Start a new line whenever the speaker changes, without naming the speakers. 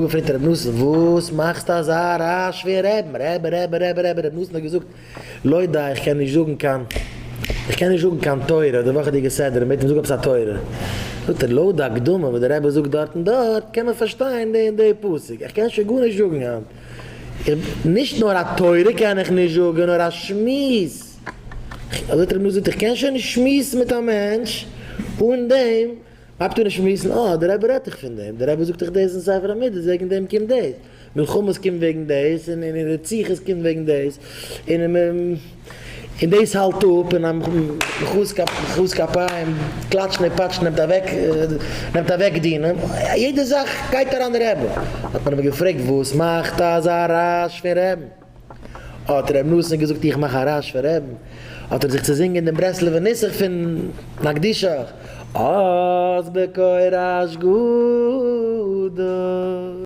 געפרעגט רבי נתן, וואס מאכסטו אזא רעש פון רעבן? רעבע רעבע רעבע רעבע, רבי נתן האט געזאגט, לא די, איך קען נישט זאגן קיין, איך קען נישט זאגן קיין תורה, די וואכעדיגע סדרה, מ'בעט אים זאג עפעס א תורה. זאגט ער, לויט די הקדמה וואס די רבי זאגט דארט און דארט, קען מען פארשטיין די און די פסוק, איך קען שוין גארנישט זאגן היינט. איך, נישט נאר א תורה קען איך נישט זאגן, נאר א שמועס. אזוי האט רבי נתן געזאגט, איך קען שוין נישט שמועסן מיט א מענטש אן דעם הייבט אן נישט שמועסן, אה, דער רבי רעדט דאך פון דעם, דער רבי זאגט דאך דאס אין ספר המידות, וועגן דעם קומט דאס, מלחמות קומט וועגן דאס, און און רציחות קומט וועגן דאס, און און דאס האלט אפ, און מחיאות כפיים, קלאטשן און פאטשן נעמט אוועק, נעמט אוועק דינים, יעדע זאך גייט אריין דער רבי. האט מען אים געפרעגט וואס מאכט אזא רעש פון רעבן? האט ר' נתן געזאגט איך מאך א רעש פון רעבן, האט ער זיך צוזינגען דעם ברסלב'ער נוסח פון נקדישך, אז בקול רעש גדול.